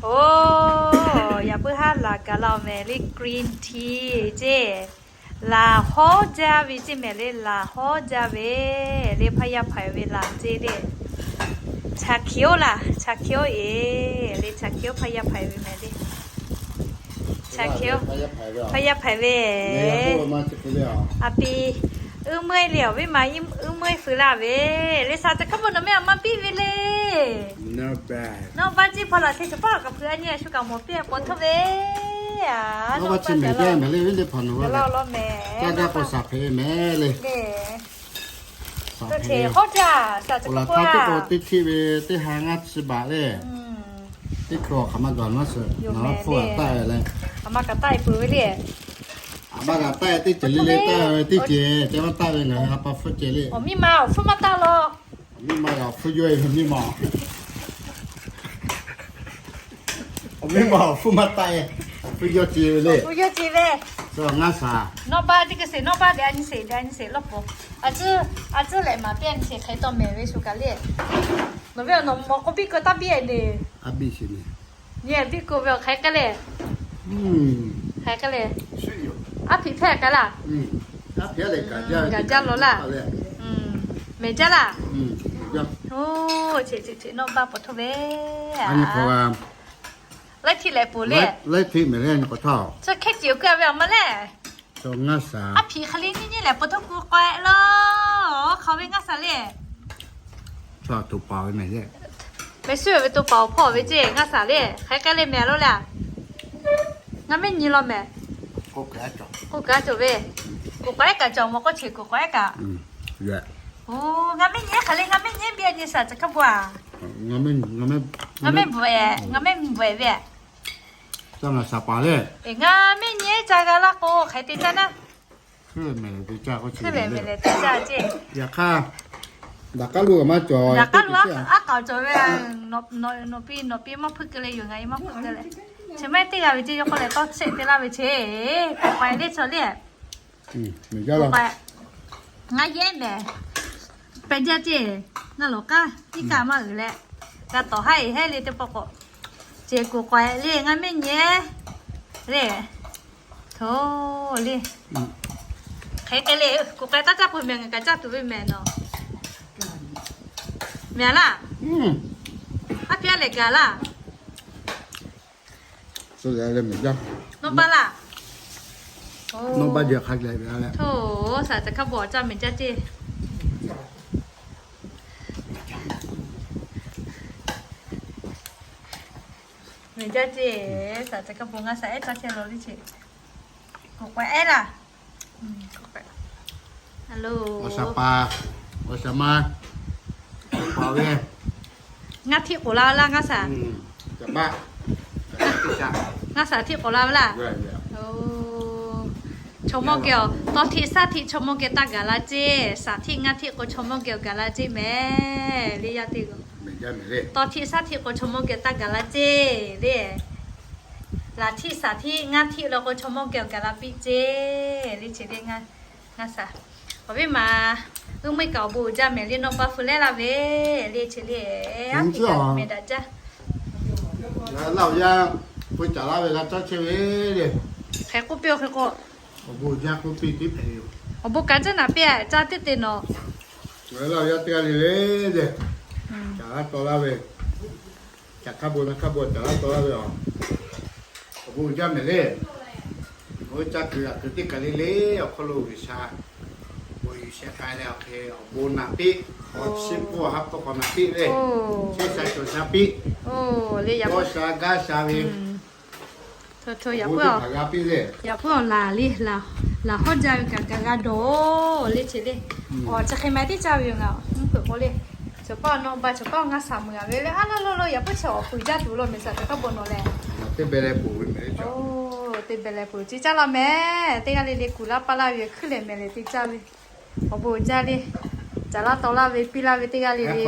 Oˬ, yaꞈ puiˉ haˉ laˬ gaˬ la-oˬ mehˍ le, green tea ceˇ. Laˬ hawˉ jaˇ ve ceˇ mehˍ le, laˬ hawˉ jaˇ ve le, hpaˇ yaˇ hpaiˍ ve laˬ ceˇ le. Chaˍ hkiˍ oˇ laˬ, chaˍ hkiˍ oˇ eˬ le, chaˍ hkiˍ oˇ hpaˇ yaˇ hpaiˍ ve mehˍ le. Chaˍ hkiˍ oˇ hpaˇ yaˇ hpaiˍ ve. A pi, uˉ meuˇ le awˬ viˉ ma, uˉ meuˇ fuiˍ laˇ ve le, saˍ caˬ hkaˇ bon nawˬ meh aˬ ma piˇ ve le. Nawˬ ba ciˇ hpaw laˬ te chaw paˇ kaꞈ hpui a nyi a shu kaꞈ mawˬ piˇ a pa htawˇ ve. Nawˬ ba ciˇ mehˍ jaˇ mehˍ le, viˉ le hpaˍ nawˬ va le. Caˇ gaˇ k'o saˍ hpehꞈ ve mehˍ le. Saˍ hpehꞈ ve. Oˬ, laˬ htaˇ teˇ k'o teˇ htiˆ ve teˇ ha ngaˇ chi baꞈ le. Teˇ hkui awˬ hk'aˬ ma gaˬ maˇ suhˍ, nawˬ hpfuhˇ a taˆ ve le. Aˬ ma kaꞈ taˆ e peuˬ ve le. Aˬ ma kaꞈ taˆ e teˇ ceuˬ le le taˆ ve teˇ ceuˬ te maˇ taˆ ve ngaˬ hui a pa hpfuhˇ ceh le. Awˬ miˇ ma awˬ hpfuhˇ maˇ taˆ law. Awˬ miˇ ma kaꞈ hpfuhˇ yawˇ e ve miˇ ma. Awˬ miˇ ma awˬ hpfuhˇ maˇ taˆ e, awˬ hpfuhˇ yawˇ ce ve le. Awˬ hpfuhˇ yawˇ ce ve. Ngaˇ saˍ. Nawˬ ba teˇ hkui sheˍ, nawˬ ba de a nyi sheˍ, de a nyi sheˍ lawˇ pfuhˍ. A tcuhˉ, a tcuhˉ lehˬ maˍ piˇ a nyi sheˍ hk'e taw mehˍ ve shu kaꞈ le. Nawˬ ve awˬ nawˬ mawˬ k'o biˇ keu taˇ biˇ e le. Nyi biˇ keu ve awˬ hk'aˬ hk'e le. Hk'aˬ hk'e le. Aˉ hpiꞈ hpehˇ k'ai laˇ. Gaˬ jaˇ law laˇ. Mehˍ jaˇ laˇ. Oˬ, cheꞈ cheꞈ cheꞈ nawˇ ba pa htawˇ ve. Laiˉ htiˆ lehꞈ peuˬ le. Tcuh hkehˇ ceˬ awˬ keu a ve awˬ ma le. Aˉ hpiꞈ hk'aˬ le nyiˇ nyiˇ lehˬ pa htawˇ kuˬ k'ai laˇ. Hk'aˬ ve ngaˇ saˍ le. Mehˍ suˉ ve to paˍ awˬ hpawˇ ve ceˇ ngaˇ saˍ le. Hk'aˬ hk'e le mehˍ lo le. Ngaˇ mehˉ nyi law mehˍ. K'oˆ kaꞈ cawˬ ve. Kuˬ k'awehˉ kaꞈ cawˬ mawˬ k'oˆ cheꞈ kuˬ k'awehˉ kaꞈ. Oˬ, ngaˇ mehˉ nyi hk'aˬ le, ngaˇ mehˉ nyi biˇ a nyi saˍ caˬ hkaˇ bon a. Ngaˇ mehˉ bvuhꞈ, ngaˇ mehˉ bvuhꞈ ve. Ngaˇ mehˉ nyi ca g'a laˇ k'o hk'aˬ hk'e te caˇ naˉ. Hk'e lehˬ mehˍ lehˬ te caˇ ceˇ. Yaꞈ hk'aˇ, daꞈ k'aˉ lo maˇ cawˬ, daꞈ k'aˉ lo aˉ k'aoˍ cawˬ ve. Nawˬ piˇ, nawˬ piˇ maˇ hpuiˇ keu le yoˬ, ngaˬ e maˇ hpuiˇ keu le. Chi maˇ heˆ teˇ g'aˇ ve ceˇ yawˇ k'o leh tawˇ shehˆ te laˇ ve ceˇ. K'oˍ k'ai le chaw le. Ngaˇ yehˉ mehˍ. Pehˬ jaˇ ceˇ. Ngaˇ lawˬ k'aˉ iˉ kaˆ maˇ uiˍ leh, g'a tawˍ haˉ eˬ heˉ le teˇ pawˆ k'awꞈ ceˬ kuˬ k'awehˉ le ngaˇ mehˉ nyi le. Hto le. Hk'e hk'e le, kuˬ k'ai taˇ caˇ peuˬ mehˍ, ngaˬ kaꞈ caˇ tuˬ ve mehˍ nawˬ. Mehˍ laˇ. Aˉ hpiˇ aˉ lehˬ gaˬ laˇ. Nawˬ ba laˇ. Nawˬ ba jaˇ hk'a lehˬ ve a leh. Hto, saˍ caˬ hkaˇ bon awˬ caˇ mehˍ jaˇ ceˇ. Mehˍ jaˇ ceˇ, saˍ caˬ hkaˇ bon ngaˇ saˍ ehˉ caˇ chehˇ law le ceˇ. K'oˍ k'awehˉ ehˉ laˇ. Awˬ shaˍ paˍ, awˬ shaˍ ma, k'oˍ paˍ ve. Ngaˇ htiˆ k'oˍ la ve laˇ ngaˇ saˍ. Ngaˇ saˍ htiˆ k'oˍ la ve laˇ. Chaw mawˇ geh awˬ, tawˇ htiˆ shaˉ htiˆ chaw mawˇ geh taˇ gaˬ la ceˇ. Saˍ htiˆ ngaˇ htiˆ k'o chaw mawˇ geh awˬ gaˬ la ceˇ mehˍ le yaˇ teˇ g'aˇ. Tawˇ htiˆ shaˉ htiˆ k'o chaw mawˇ geh taˇ gaˬ la ceˇ le. Laˬ htiˆ saˍ htiˆ ngaˇ htiˆ la k'o chaw mawˇ geh awˬ gaˬ la piˇ ceˇ le ce le. Ngaˇ saˍ, awˬ viˉ ma, uˉ meuˇ kaꞈ awˬ bon uiˍ jaˇ mehˍ le, nawˬ pa fu lehˉ laˇ ve le ce le. Aˉ hpiꞈ mehˍ daꞈ jaˇ. Laˇ awˬ yaˇ, peu caˍ laˇ ve g'a caˇ chehˇ ve le. Hk'e k'oˆ piˇ-oˬ hk'e k'o, awˬ bon uiˍ jaˇ k'oˆ piˇ tiˉ hpehꞈ ve yoˬ. Awˬ bon kaꞈ caˇ naˍ piˇ-a, caˇ teˇ te nawˬ. Laˇ awˬ yaˇ teˇ g'aˇ le le le, caˍ laˇ taw laˇ ve. Caˬ hk'a bon naˬ hk'a bon caˍ laˇ taw laˇ ve a. Awˬ bon uiˍ jaˇ mehˍ le. Oˇ caˇ kuiˬ aꞈ kuiˬ teˇ kaˬ le le awˬ hk'aw lo G'uiˬsha bon yuˬ sheh k'ai leh awˬ hk'e awˬ bon naˍ piˇ, awˬ chi k'oˆ ha hk'aw k'awꞈ naˍ piˇ le. Chehˇ sha cawˬ sha piˇ, g'awˇ sha gaˇ sha ve. Yaꞈ puiˉ awˬ laˬ le, laˬ hawˉ jaˇ ve kaꞈ gaˬ g'a dawˬ le ce le. Awˬ chi hk'e ma teˇ caˇ ve yoˬ ngaˬ mvuhˇ hpeuꞈ k'o le. Chaw paˇ nawˬ ba chaw paˇ ngaˇ saˍ meuˍ a ve le, a laˇ law law yaꞈ puiˉ chi awˬ peuˬ jaˇ tuˬ law mehˍ saˍ caˬ hkaˇ bon nawˬ leh. Teˇ beh leh peuˬ ve mehˍ le. Teˇ beh leh peuˬ ce caˇ laˇ mehˍ. Teˇ g'aˇ le le kuˬ laˇ paˇ laˇ ve hkui lehˬ mehˍ lehˬ te caˇ ve. Awˬ bon uiˍ jaˇ le. Caˍ laˇ taw laˇ ve piˇ laˇ ve teˇ g'aˇ le le.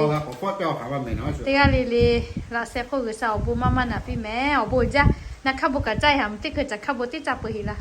Teˇ g'aˇ le le, laꞈ sheh hk'oˆ G'uiˬsha awˬ bon maˇ maˇ naˍ piˇ mehˍ. Awˬ bon uiˍ jaˇ. Naˬ hk'a bon kaꞈ caˇ e haꞈ mvuhˇ teˇ hkui caˬ hk'a bon teˇ caˇ peuˬ heˍ laˇ.